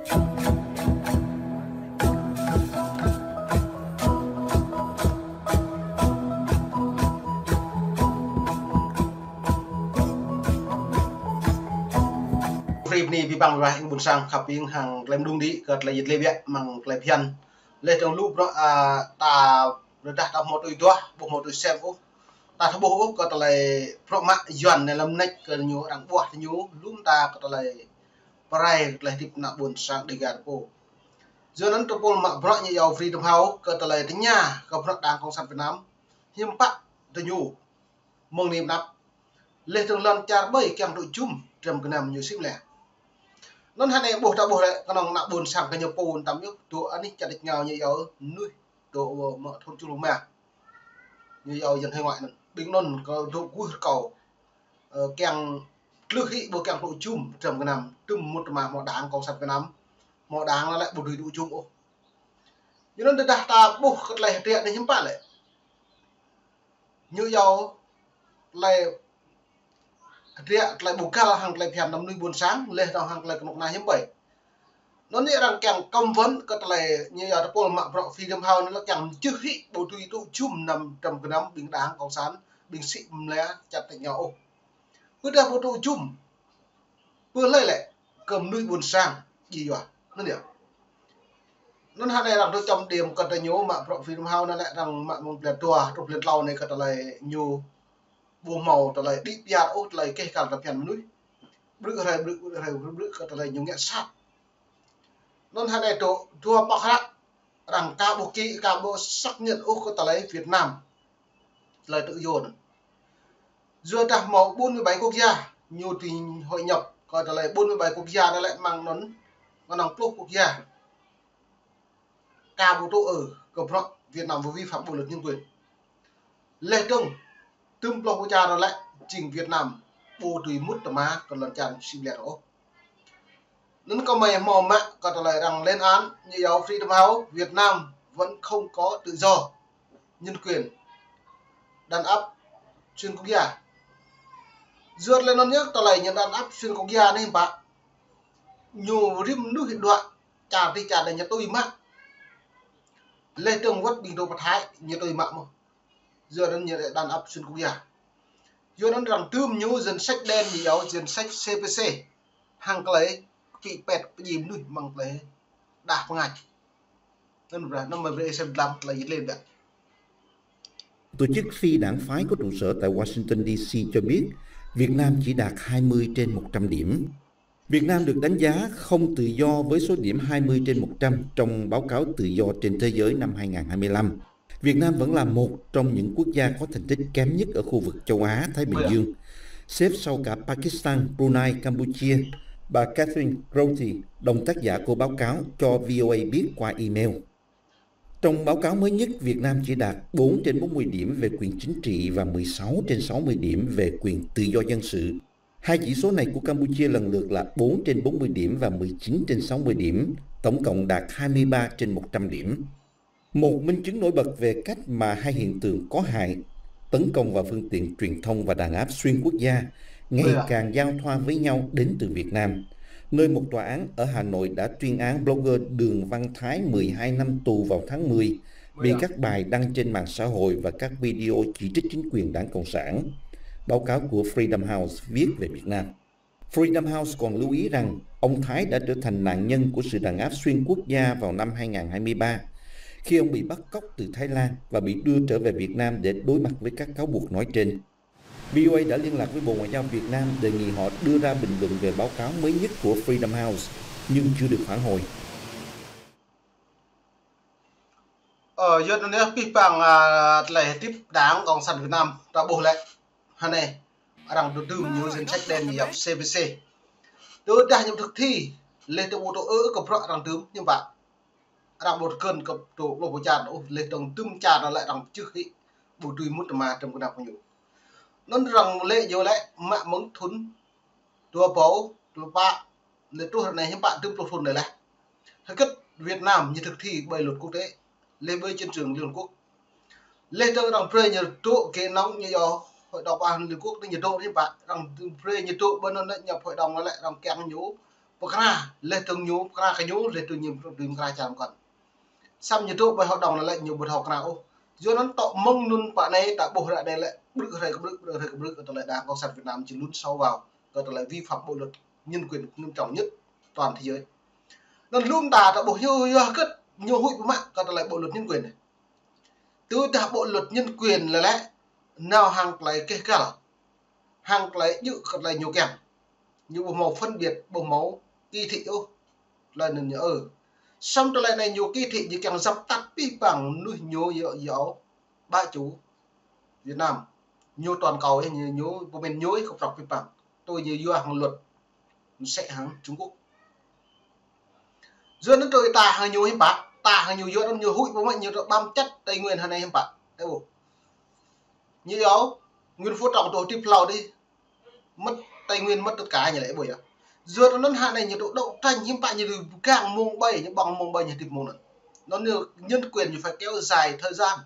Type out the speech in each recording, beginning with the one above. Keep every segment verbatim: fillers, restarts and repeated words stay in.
Free bơni abih bang wa ƀing ƀuôn sang khăp ƀing hăng tơlơi mơđung đĭ kơ tơlơi yit lĕ biă mơ̆ng tơlơi phiăn. Lĕ tơ̆ng lu bruă, a, ta rơđah ta hmâo tui duah, ƀu hmâo tui sem ôh. Ta thâo ƀuh ôh kơ tơlơi bruă mă Yuan anai lăm neč kơ ñu arăng ƀuah tơ ñu, lŏm ta kơ tơlơi pơrai kơ tơlơi hơdip ană ƀuôn sang Dêgar pô. Yua anŭn tơpul mă bruă ñu iâu Freedom House kơ tơlơi tơña kơ bruă Đảng Cộng sản Việt Nam hiư̆m pă tơ ñu mơ̆ng anai pơ anăp. Lĕ tơ̆ng lŏn čar ƀơi kiăng tŭ jum dram gơnam ñu sĭ mlĕ. Anŭn hơnai ƀuh ta ƀuh lĕ kơnơ̆ng ană ƀuôn sang kơ ñu pô tăm yơh, tŭ anih čar đĕč ngao ñu iâu mơnuih tŭ mă thun čung lŏng ma. Ñu iâu yang hải ngoại anŭn. Ƀing anŭn kơ tŭ guh rơkâo, ơ, kiăng tlưh hĭ ƀu kiăng tŭ jum dram gơnam, tŭm mŭt tơma hmâo Đảng Cộng sản Việt Nam, hmâo Đảng anŭn lĕ ƀu dưi tŭ jum ôh. Yua anŭn tơdah ta ƀuh kơ tơlơi hơdră anai hiư̆m pă lĕ. Ñu iâu tơlơi hơdră, tơlơi ƀu găl hăng tơlơi phiăn tơm mơnuih ƀuôn sang, lĕ tơ̆ng hăng tơlơi kơnuk kơna hiư̆m ƀơi. Anŭn ñu arăng kiăng cấm vận kơ tơlơi ñu iâu tơpul mă bruă Freedom House anŭn lĕ kiăng mơjưh hĭ ƀu dưi tŭ jum anăm dram gơnam ƀing Đảng Cộng sản, ƀing sĭ mlĕ čar đĕč ngao ôh. Pơdah ƀu tŭ jum. Pơ hlơi lĕ kơ mơnuih ƀuôn sang djai yua. Anŭn yơh. Anŭn hơnai arăng tŭ chấm điểm kơ tơ ñu mă bruă Freedom House anŭn lĕ arăng mă mơ̆ng blan dua truh blan klâo anai kơ tơlơi ñu ƀu hmâo tơlơi đĭ pioh ôh tơlơi keh kăl tơ phiăn mơnuih. Brư̆ hrơi brư̆, brư̆ hrơi brư̆, brư̆ kơ tơlơi ñu ngă sat. Anŭn hơnai tŭ dua pŏk hră arăng ka ƀu ký, ka ƀu xác nhận ôh kơ tơlơi Việt Nam tơlơi tự do anŭn. Yua dah hmâo bốn mươi bảy quốc gia ñu tui hội nhập kơ tơlơi bốn mươi bảy quốc gia anŭn lĕ mơ̆ng anŭn kơnơ̆ng pluh quốc gia ka ƀu tŭ ư kơ bruă Việt Nam vi phạm bộ luật nhân quyền. Lĕ tơ̆ng tŭm pluh quốc gia anŭn lĕ jing Việt Nam ƀu dưi mŭt tơma kơ lŏn čar sĭ mlĕ ôh. Anŭn kơmơi hmâo mă kơ tơlơi arăng lên án ñu iâu Freedom House, Việt Nam vẫn không có tự do, nhân quyền, đàn áp xuyên quốc gia. Yua lĕ anŭn yơh tơlơi ñu đàn áp xuyên quốc gia anai hiư̆m pă. Ñu rĭm mơnuih đuaĭ čar tih čar anai ñu tui mă. Lĕ tơ̆ng wơ̆t ƀing dŏ pơ Thái ñu tui mă mơ̆n. Yua anŭn ñu đàn áp xuyên quốc gia. Yua anŭn arăng tŭm ñu danh sách đen ñu iâu danh sách C P C. Hăng tơlơi pĭ pet pơdjai mơnuih mơ̆ng tơlơi đah pơngač. Anŭn ƀrah, anŭn mơ̆ brơi sem lăm tơlơi yit lĕ biă. Tổ chức phi đảng phái có trụ sở tại Washington D C cho biết Việt Nam chỉ đạt hai mươi trên một trăm điểm. Việt Nam được đánh giá không tự do với số điểm hai mươi trên một trăm trong báo cáo tự do trên thế giới năm hai ngàn hai mươi lăm. Việt Nam vẫn là một trong những quốc gia có thành tích kém nhất ở khu vực châu Á, Thái Bình Dương, xếp sau cả Pakistan, Brunei, Campuchia. Bà Catherine Grote, đồng tác giả của báo cáo, cho V O A biết qua email. Trong báo cáo mới nhất, Việt Nam chỉ đạt bốn trên bốn mươi điểm về quyền chính trị và mười sáu trên sáu mươi điểm về quyền tự do dân sự. Hai chỉ số này của Campuchia lần lượt là bốn trên bốn mươi điểm và mười chín trên sáu mươi điểm, tổng cộng đạt hai mươi ba trên một trăm điểm. Một minh chứng nổi bật về cách mà hai hiện tượng có hại, tấn công vào phương tiện truyền thông và đàn áp xuyên quốc gia, ngày càng giao thoa với nhau đến từ Việt Nam, nơi một tòa án ở Hà Nội đã tuyên án blogger Đường Văn Thái mười hai năm tù vào tháng mười vì các bài đăng trên mạng xã hội và các video chỉ trích chính quyền Đảng Cộng sản. Báo cáo của Freedom House viết về Việt Nam. Freedom House còn lưu ý rằng ông Thái đã trở thành nạn nhân của sự đàn áp xuyên quốc gia vào năm hai ngàn hai mươi ba, khi ông bị bắt cóc từ Thái Lan và bị đưa trở về Việt Nam để đối mặt với các cáo buộc nói trên. V O A đã liên lạc với Bộ Ngoại giao Việt Nam đề nghị họ đưa ra bình luận về báo cáo mới nhất của Freedom House, nhưng chưa được phản hồi. Ơ, yua anŭn yơh pih pang, a, tơlơi hơdip Đảng Cộng sản Việt Nam ta ƀuh lĕ. Hơnai, arăng tŭ tŭm ñu danh sách đen ñu iâu C P C. Tơdah ñu thực thi, lĕ tŭ ƀu tŭ ư kơ bruă arăng tŭm, hiư̆m pă. Arăng ƀu tơkơn kơ tŭ pluh pô čar ôh, lĕ tơ̆ng tŭm čar anŭn lĕ arăng pơjưh hĭ, ƀu dưi mŭt tơma dram gơnam kơ ñu. Anŭn arăng lĕ yua lĕ mă mơ̆ng thun dua rơbâo dua pluh pă, lĕ truh ră anai hiư̆m pă tŭm pluh thun anai lĕ. Hơget Việt Nam ñu thực thi ƀơi luật quốc tế, lĕ ƀơi chiến trường Liên Hợp Quốc. Lĕ tơ̆ng arăng brơi ñu dŏ ghế nóng ñu iâu Hội đồng Bảo an Liên Hợp Quốc anai ñu dŏ hiư̆m pă, arăng brơi ñu dŏ ƀơi anŭn lĕ ñu Hội đồng anŭn lĕ arăng kiăng ñu pơkra, laih dơ̆ng ñu pơkra kơ ñu, laih dơ̆ng ñu dưi pơkra čar mơkŏn. Samơ̆ ñu dŏ ƀơi hội đồng anŭn lĕ ñu ƀu thâo pơkra ôh. Yua anŭn tŏ mơ̆ng anŭn pă anai ta ƀuh ră anai lĕ ƀrư̆ hrơi kơ ƀrư̆, ƀrư̆ hrơi kơ ƀrư̆, kơ tơlơi Đảng Cộng sản Việt Nam či lun sâu vào kơ tơlơi vi phạm bộ luật nhân quyền nghiêm trọng nhất toàn thế giới. Anŭn lŏm ta ta ƀuh ñu yua hơget ñu huĭ pơmă kơ tơlơi bộ luật nhân quyền anai. Tơdah bộ luật nhân quyền lĕ lĕ nao hăng tơlơi keh găl, hăng tơlơi djơ̆ kơ tơlơi ñu kiăng. Ñu ƀu hmâo phân biệt, ƀu hmâo kỳ thị ôh. Tơlơi anŭn ñu ơ. Samơ̆ tơlơi anai ñu kỳ thị, ñu kiăng dập tắt pih pang mơnuih ñu yua, yua bá chủ Việt Nam. Ñu toàn cầu, ñu, ñu pơmĭn ñu kơ prŏk pih pang. Tui ñu yua hăng luật mơsĕ hăng Trung Quốc. Yua anŭn tui ta hăng ñu hiư̆m pă, ta hăng ñu yua anŭn ñu huĭ pơmă ñu tơ băm čăt Tây Nguyên hơnai hiư̆m pă. Ơ ƀuh. Ñu yua Nguyễn Phú Trọng tơ hơdip hlâo đĭ. Mất Tây Nguyên, mất tất cả ñu lĕ ƀuh yơh. Yua anŭn hơnai ñu tơ đấu tranh hiư̆m pă ñu dưi pơgang mông ƀơi, ñu ƀơ̆ng mông ƀơi ñu hơdip mông anŭn. Anŭn ñu nhân quyền ñu phải kéo dài thời gian.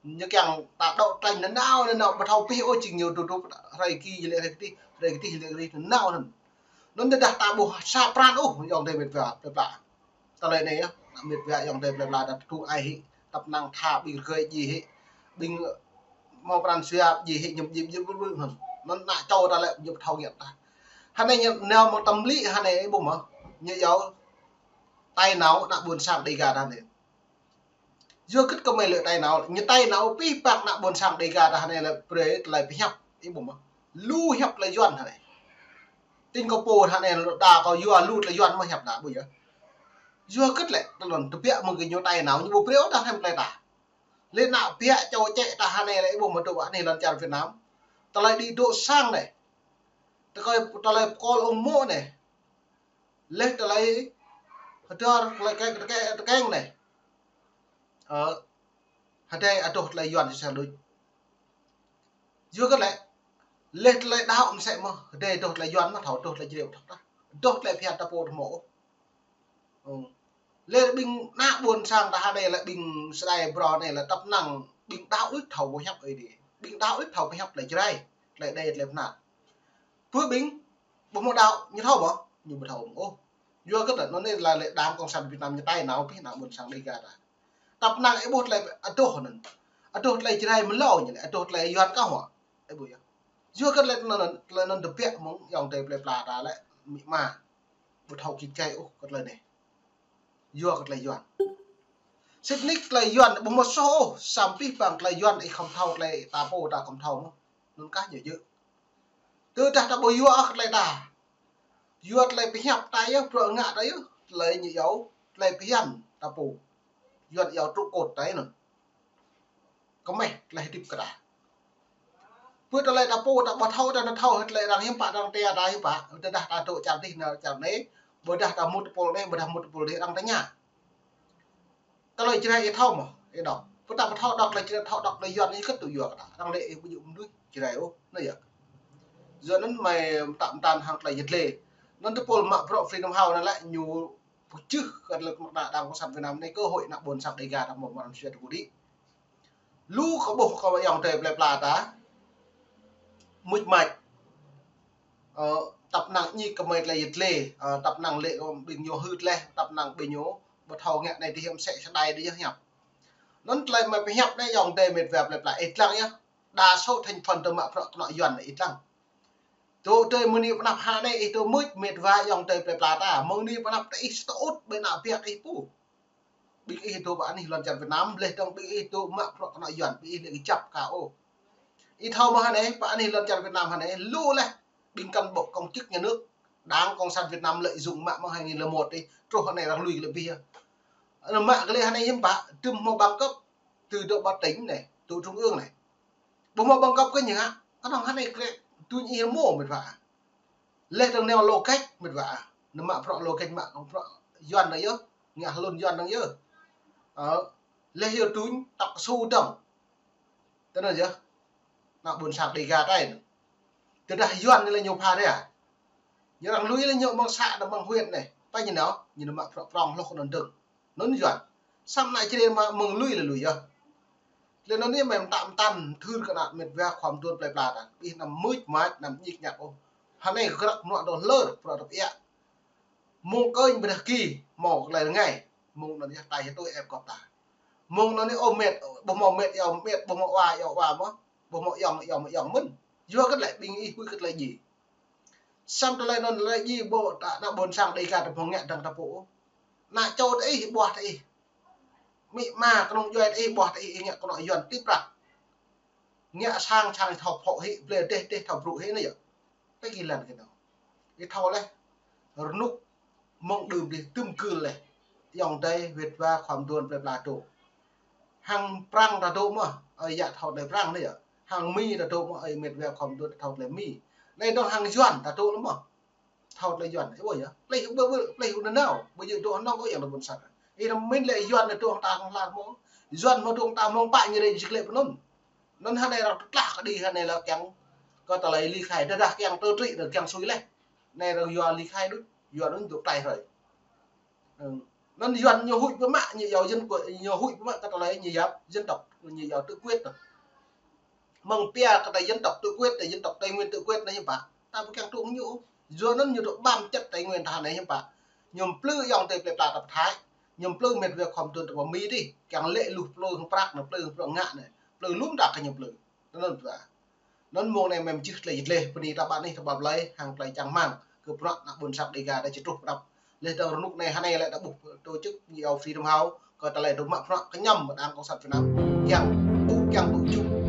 Ñu kiăng ta đấu tranh nanao, nanao, ƀu thâo pih ôh, jing ñu tơ tơ hrơi ki ñu lĕ hrơi kơtih, hrơi kơtih ñu lĕ hrơi nanao anŭn. Anŭn tơdah ta ƀuh sa pran ôh, ayŏng adơi met wa plơi pla. Tơlơi anai yơh, met wa ayŏng adơi plơi pla ta tŭ ai hĭ, tăp năng tha ƀing rơgơi djai hĭ, ƀing hmâo pran jua djai hĭ, ñu djai, djai, djai, djai, anŭn. Anŭn ană čô ta lĕ ñu ƀu thâo ngă ta. Hơnai ñu nao mơ̆ng tơlơi hơnai ƀuh mơ̆, ñu yua tai nao ană ƀôn sang Đêga ta anai. Yua hơget kơ mơi lĕ tai nao, ñu tai nao pih pang ană ƀôn sang Đêga ta hơnai lĕ brơi tơlơi pơhiăp, ih ƀuh mơ̆. Lu hiăp tơlơi Yuan hơnai. Tĭng kơ pô hơnai lĕ đa kơ yua lu tơlơi Yuan mơ̆ hiăp đa ƀuh yơh. Yua hơget lĕ, tơlơi anŭn tơbiă mơ̆ng kơ ñu tai nao, ñu ƀu brơi ôh ta hiăp tơlơi ta. Lĕ ană biă čô čĕ ta hơnai lĕ ih ƀuh mơ̆ dŏ anih lŏn čar Việt Nam. Tơlơi đĭ dŏ sang anai. Tơkơi, tơlơi pơkol ung mô̆ anai. Laih tơlơi hơdơr tơlơi keng, tơkeng, tơkeng anai. Ơ, hơdai adoh tơlơi Yuan sa đôč. Yua kơ lĕ, laih tơlơi đaŏ mơsĕ mơ̆, hơdai adoh tơlơi Yuan mơ̆ thâo, adoh tơlơi Jrai ƀu thâo tah. Adoh tơlơi phiăn ta pô tơmŏ. Ơ. Laih ƀing ană ƀôn sang ta hơdai lĕ ƀing sơdai brô anai lĕ tăp năng ƀing đaŏ đôč thâo pơhiăp ơi đĭ. Ƀing đaŏ đôč thâo pơhiăp tơlơi Jrai, tơlơi đe, tơlơi pơnat. Pơ ƀing ƀu hmâo đaŏ, ñu thâo mơ̆? Ñu ƀu thâo ôh. Yua kơ tơlơi anŭn anai lĕ Đảng Cộng sản Việt Nam ñu tai nao pih ană ƀôn sang Đêga ta. Tăp năng ih ƀuh tơlơi adoh anŭn. Adoh tơlơi Jrai mơ̆ hlâo ñu lĕ, adoh tơlơi Yuan kah hŏ. Ih ƀuh yơh. Yua kơ tơlơi anŭn, tơlơi anŭn tơbiă mơ̆ng ayŏng adơi plơi pla ta lĕ amĭ ama. Ƀu thâo kĭ kai ôh kơ tơlơi anai. Yua kơ tơlơi Yuan. Sĭt nik tơlơi Yuan ƀu hmâo soh ôh, samơ̆ pih pang tơlơi Yuan ih khŏm thâo tơlơi ta pô ta khŏm thâo mơ̆. Anŭn kah ñu djơ̆. Tơdah ta ƀu yua ôh kơ tơlơi ta. Yua tơlơi pơhiăp ta yơh, bruă ngă ta yơh, tơlơi ñu iâu, tơlơi phiăn ta pô. Yuan iâu trụ cột ta anŭn. Kơmeh tơlơi hơdip kơ ta. Pơ tơlơi ta pô ta ƀu thâo, ta thâo tơlơi arăng hiư̆m pă, arăng tia ta hiư̆m pă, tơdah ta dŏ čar dih nao čar anai, ƀôdah ta mŭt pôl anai, ƀôdah mŭt pôl dih arăng tơña. Tơlơi Jrai ih thâo mơ̆, ih đŏk. Pơ ta ƀu thâo đŏk tơlơi Jrai, thâo đŏk tơlơi Yuan ih kơt tŭ yua kơ ta. Arăng lĕ ih ƀu djơ̆ mơnuih Jrai ôh, anai yơh. Yua anŭn mơi mtă mơtăn hăng tơlơi yet lê. Anŭn tơpul mă bruă Freedom House anŭn lĕ ñu pơčeh kơ tơlơi kơmăk đa Đảng Cộng sản Việt Nam anai kơ hơi ană ƀôn sang Đêga ta mơ̆ mơran sui tơgŭ đĭ. Lu kơ ƀuh kơ ayŏng adơi plơi pla ta. Mŭt mač. Ơ, tăp năng ñik kơ mơi tơlơi yet lê, ơ, tăp năng lĕ kơ ƀing ñu hưt laih, tăp năng ƀing ñu ƀu thâo ngă anai tơ hiam sĕ sơdai đĭ yơh hiăp. Anŭn tơlơi mơi pơhiăp anai ayŏng adơi met wa plơi pla ih lăng yơh. Đa số thành phần tơ mă bruă kơnŏ Yuan ih lăng. Tơ adơi mơni pơnăp hă anai ih tơ mŭt met wa ayŏng adơi plơi pla ta. Mơni pơnăp tơ ih sa tơŭt ƀơi ană biă ih pô. Ƀing ih dŏ pơ anih lŏn čar Việt Nam, laih dơ̆ng ƀing ih dŏ mă bruă kơnŏ Yuan, ƀing ih lĕ kơjăp kơ ôh. Ih thâo mơ̆ hă anai, pơ anih lŏn čar Việt Nam hă anai, lu laih ƀing cán bộ công chức nhà nước, Đảng Cộng sản Việt Nam lợi dụng mă mơ̆ng hai nghìn lẻ một ih, truh hă anai arăng lui kơ lĕ abih. Anŭn mă kơ lĕ hă anai hiư̆m pă, tơm hmâo bằng cấp, tơ dŏ pơ tỉnh anai, dŏ trung ương anai. Ƀu hmâo bằng cấp kơ ñu hă, kơnơ̆ng hă anai kơ lĕ, tui ih rơmô met wa. Laih dơ̆ng nao lô kĕč met wa. Nao mă bruă lô kĕč mă kơ bruă Yuan dơ̆ng yơh. Ngă hlŭn Yuan dơ̆ng yơh. Ơ. Laih yơh tuñ tăk su dơ̆ng. Tơ anŭn yơh. Ană ƀôn sang Đêga ta anai. Tơdah Yuan anai lĕ ñu pha rai. Ñu arăng lui lĕ ñu mơ̆ng xã dơ̆ng mơ̆ng huyện anai. Pă ñu nao, ñu nao mă bruă prŏng hloh kơ anŭn dơ̆ng. Anŭn Yuan. Samơ̆ ană Jrai mă mơ̆ng lui lĕ lui yơh. Lĕ anŭn anai mơi mtă mơtăn thưr kơ ană met wa khua mơduôn plơi pla ta. Ih anăm mŭt mač, anăm ñik ñak ôh. Hă anai grăk mơnuă dŏ hlơr, bruă rơp iă. Mơ̆ng kơnh ƀiă đah ki, hmâo tơlơi rơngai. Mơ̆ng anŭn yơh tai yơh tui ĕp kơp ta. Mơ̆ng anŭn yơh ơ met, ƀu hmâo met, yua met, ƀu hmâo wa, yua wa mơ̆n. Ƀu hmâo yŏng, yua met yŏng mơ̆n. Yua kơ tơlơi ƀing ih huĭ kơ tơlơi djai. Samơ̆ tơlơi anŭn tơlơi djai ƀu ta ană ƀôn sang Dêga ta hmâo ngă dơ̆ng ta pô. Ană čô ta ih, ƀuah ta ih. Amĭ ama kơnung djuai ta ih, ƀuah ta ih, ih ngă kơnuk Yuan tĭp prăk. Ngă sang sang thâo phŏ hĭ, blơi dêh dêh thâo brŭ hĭ anai yơh. Tơlơi gih lăng kơ anŭn. Ih thâo laih. Rơnŭk mơ̆ng đưm đih tơm kưl laih. Yŏng dai wĕt wa khŏm duôn plơi pla dŏ. Hăng Prang ta dŏ mơ̆, ơi yă thâo tơlơi Prang anai yơh. Hăng Mi ta dŏ mơ̆, ơi met wa khŏm duôn thâo tơlơi Mi. Anai dŏ hăng Yuan ta dŏ lĕ mơ̆. Thâo tơlơi Yuan, ih ƀuh yơh. Plei ƀu, ƀu, plei ƀu nanao, ƀu djơ̆ dŏ hơnơ̆ng ôh yang ta ƀôn sang. Ih răm min lĕ Yuan anai dŏ hăng ta hăng lar mơ̆. Yuan mơ̆ dŏ hăng ta mơ̆ng pă ñu rai jik lĕ pơnŭn. Anŭn hơnai răng tơtlah kơ đĭ hơnai lĕ kiăng kơ tơlơi ly khai, dah dah kiăng tơtrĭ, dah kiăng sui laih. Anai răng yua ly khai đôč, Yuan anŭn dŏ tai hrơi. Ơ, anŭn Yuan ñu huĭ pơmă, ñu yua dân, ñu huĭ pơmă kơ tơlơi ñu yap dân tộc, ñu yua tự quyết tơ. Mơ̆ng pia kơ tơlơi dân tộc tự quyết, tơlơi dân tộc Tây Nguyên tự quyết anai hiư̆m pă. Ta ƀu kiăng tŭ ñu. Yua anŭn ñu dŏ ƀăm čăt Tây Nguyên ta anai hiư̆m pă. Ñu plư yŏng tơi plơi pla ta pơthai. Ñu plư met wa khŏm duôn ta pơ Mi dih. Kiăng lĕ luh plư hăng prăk anai, plư hăng prăk ngă anai. Plư lŭm dah kơ ñu plư. Anŭn ta. Anŭn mơ̆ng anai mơ̆n jih tơlơi dleh, bơni ta ƀă anih ta ƀă blai, hăng tơlơi čang rơmang, kơ bruă ană ƀôn sang Dêga ta či truh pơdăp. Laih dơ̆ng rơnŭk anai hơnai lĕ ta ƀuh tổ chức ñu yua Freedom House, kơ tơlơi dŏ mă bruă kơñăm mơ̆ng Đảng Cộng sản Việt Nam. Kiăng, ƀu kiăng tŭ jŭ.